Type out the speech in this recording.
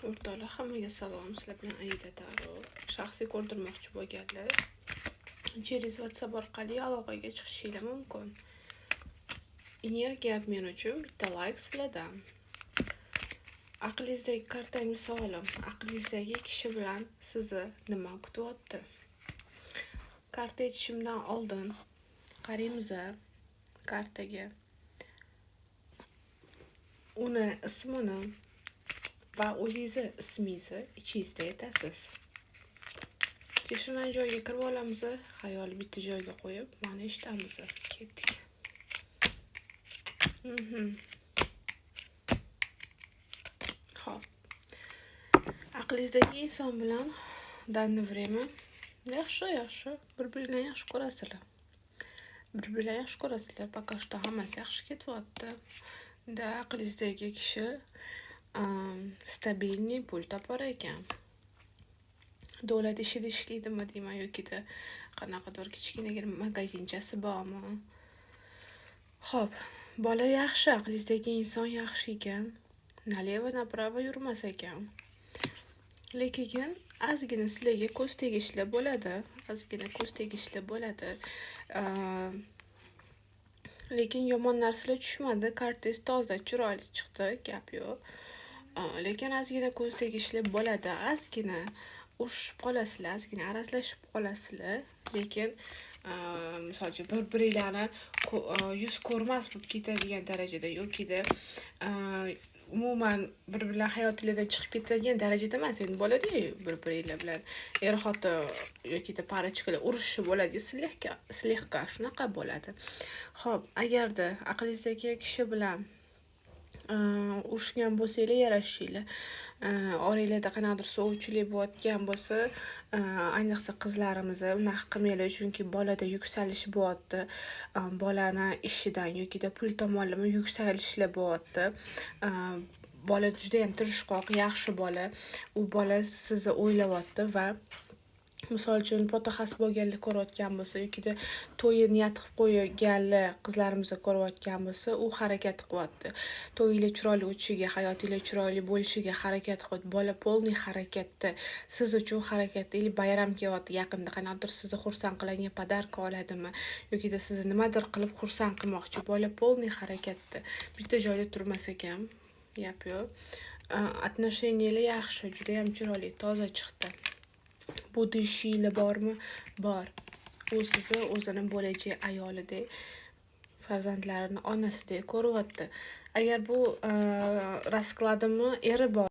O'rtoqlar, hammaga salom. Sizlar bilan Aida Taro. Shaxsiy ko'rdirmoqchi bo'lganlar через WhatsApp orqali aloqaga chiqishinglar mumkin. Energiya men uchun bitta layk sizlardan. Aqlingizdagi kartangni savolim. Aqlingizdagi kishi bilan sizni nima kutyapti? Karta aytishimdan oldin qaraymiz kartaga. Uni ismini va o'zingizni ismingizni ichingizda aytasiz. Тишина joyga kirib olamiz, xayolni bitta joyga qo'yib, mana eshitamiz. Ketdik. Xo'p. Aqlingizdagi inson bilan данный время yaxshi, yaxshi. Bir-biringlarni yaxshi ko'rasizlar. Bir-biringlarni yaxshi ko'rasizlar. Пока что hammasi yaxshi ketyapti. Да, aqlingizdagi kishi стабильный pul topar ekan. Davlat ishida ishlaydimi deyman yokida qanaqadir kichkinagina magazinchasi bormi? Xo'p, bola yaxshi, aqlingizdagi inson yaxshi ekan. Налево направо yurmas ekan. Lekin ozgina sizlarga ko'z tegishli bo'ladi. Ozgina ko'z tegishli bo'ladi. Lekin yomon narsalar tushmadi. Kartangiz toza, chiroyli chiqdi, gap yo'q. Lekin ozgina ko'z tegishli bo'ladi. Ozgina urushib qolasizlar, ozgina arazlashib qolasizlar. Lekin misol uchun, bir-biringlarni yuz ko'rmas bo'lib ketadigan darajada yokida umuman bir-birlar hayotinglardan chiqib ketadigan darajada emas. Endi bo'ladi-yu bir-biringlar bilan er-xotin yokida парочка lar urushishib bo'ladi-yu, слегка, слегка shunaqa bo'ladi. Xo'p, agarda aqlingizdagi kishi bilan urushgan bo'lsanglar, yarashishinglar. Oranglarda qanaqadir sovuvchilik bo'layotgan bo'lsa, ayniqsa qizlarimiz unaqa qilmanglar, chunki bolada yuksalish bo'lyapti. Bolani ishidan yokida pul tomonlama yuksalishlar bo'lyapti. Bola judayam tirishqoq, yaxshi bola. U bola sizni o'ylayapti va misol uchun, fotohasi bo'lganlar ko'rayotgan bo'lsa yokida to'yi niyat qilib qo'yganlar qizlarimiz ko'rayotgan bo'lsa, u harakat qilyapti. To'yinglar chiroyli o'tishiga, hayotinglar chiroyli bo'lishiga harakat qilyapti. Bola полный harakatda, siz uchun harakatda или bayram kelyapti yaqinda, qanaqadir sizni xursand qiladigan подарка oladimi yokida sizni nimadir qilib xursand qilmoqchi. Bola полный harakatda, bitta joyda turmas ekan, gap yo'q. Отношения lar yaxshi, judayam chiroyli, toza chiqdi. Будущий lar bormi? Bor. U sizni o'zini bo'lajak ayolidek, farzandlarini onasidek ko'ryapti. Agar bu raskladimni eri bor